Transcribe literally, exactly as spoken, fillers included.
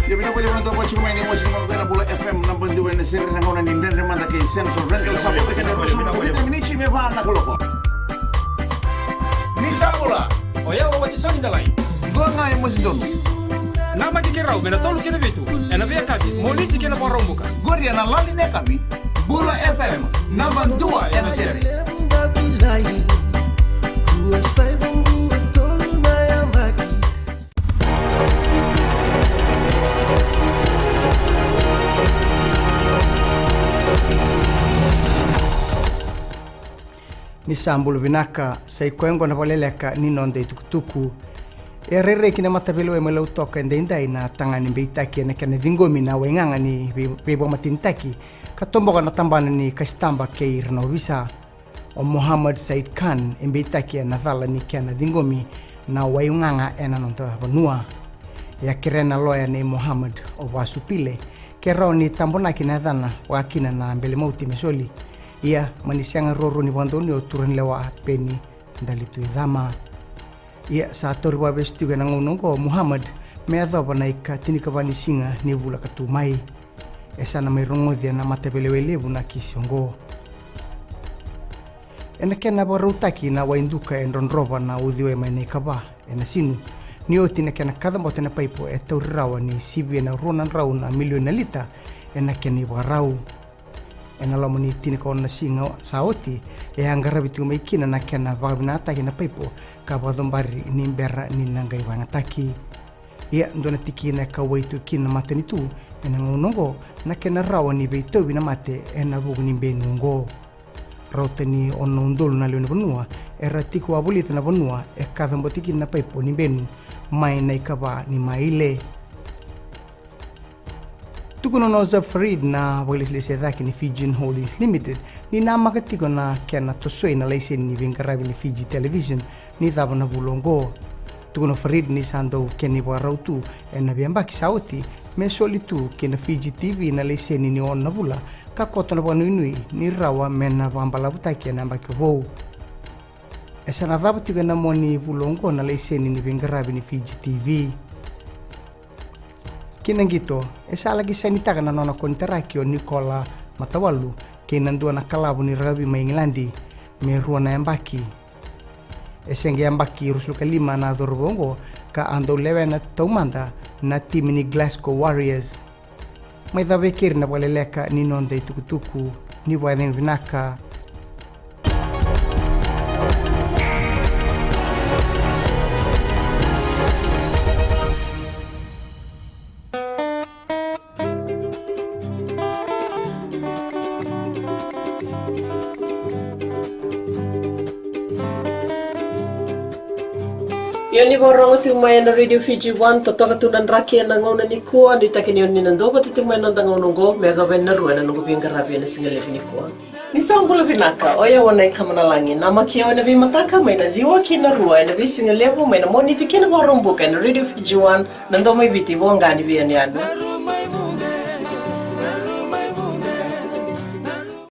Ia vinaka vakalevu na dau vakasuka mai ni mosi ni mako ena Bula F M naba dua ena sere ena gauna ni Dredre Mada kei Central Rental. Sa vo vei keda e ruasagavulu ka vitu na miniti me va na kaloko. Ni sa bula. O yau o Watisoni Dalai. Dua ga e mosi donu. Namaki keirau mai na tolu ki na vitu ena veiyakavi, Moniti ki na Vakaraubuka. Qori ena lali ni yakavi. Bula F M, naba dua ena sere. Ni sa bula vinaka, sa i koya oqo na vakaleleka ni noda itukutuku. E rairai ki na mataveilewai mai Lautoka edaidai na tagane beitaki ena kena ciqomi na waigaga ni vei-, veivakamatenitaki ka toboka na tabana ni kasitaba kei ira na ovisa. O Mohammed Said Khan e beitaki ena cala ni kena ciqomi na waigaga ena noda vanua. E a kerea na loya nei Mohammed, o Vasu Pillay, ke rawa ni tabonaki na yacana vakakina na bele mauti me soli. Ia, mani sega ruarua ni vakadonui o turaganilewa Peni Dalituicama. Ia, sa tauri vakavesu tiko ena gauna oqo o Mohammed me yacova na ika tinikava ni siga ni vula ka tu mai. E sa na mai rogoci ena mataveilewai levu na kisi oqo. Ena kena vakarautaki na wai duka e drodrova na uciwai mai na ikava ena Sinu, ni oti na kena kacabote na paipo e tauri rawa ni sivia na rua na drau na milioni na lita ena kena ivakarau. Ena loma ni tinikaono na siga sa oti, e a qaravi tiko mai kina na kena vakavinakataki na paipo ka vakacobari ni bera ni na qai vakayagataki. Ia, dua na tikina e kauwai tiko kina na matanitu ena gauna oqo na kena rawa ni veitauvi na mate ena vuku ni benu oqo. Rauta ni ono na udolu na lewe ni vanua era tiko wavolita na vanua e kacabote kina na paipo ni benu mai na ikava ni Maile. Tukuna o Nazaf Farid, na vakailesilesi e cake ni Fijian Holdings Limited, ni namaka tiko na kena tosoi na laiseni ni veiqaravi ni Fiji Television ni cava na vula oqo. Tukuna o Farid ni sa dau kena ivakarau tu ena veiyabaki sa oti me soli tu ki na Fiji T V na laiseni ni ono na vula, ka koto na vakanuinui ni rawa me na vakabalavutaki ena yabaki vou. E sa na cava tiko ena mua ni vula oqo na laiseni ni veiqaravi ni Fiji T V. Ki na qito, e sa laki sainitaka na nona konitaraki o Nikola Matawalu kei na dua na kalavu ni rakavi mai Igiladi me rua na yabaki. E se qai yabaki ruasagavulu ka lima na cauravou oqo ka a dau lewena taumada na timi ni Glasgow Warriors. Mai cava e keri na vakaleleka ni noda itukutuku. Ni vakacegu vinaka. Ia ni vakarorogo tiko mai ena Radio Fiji One, totoka tu na draki ena gauna nikua, nuitaki ni o ni na dau vata tiko mai ena noda gauna oqo me yacova ena rua ena noqu veiqaravi ena siga levu nikua. Ni sa bula vinaka, o yau o Nai Kamanalagi, namaki au ena veimataka mai na ciwa ki na rua ena veisiga levu mai na Moniti ki na Vakaraubuka ena Radio Fiji One, na domo i Viti, voqa ni veiyanuyanu.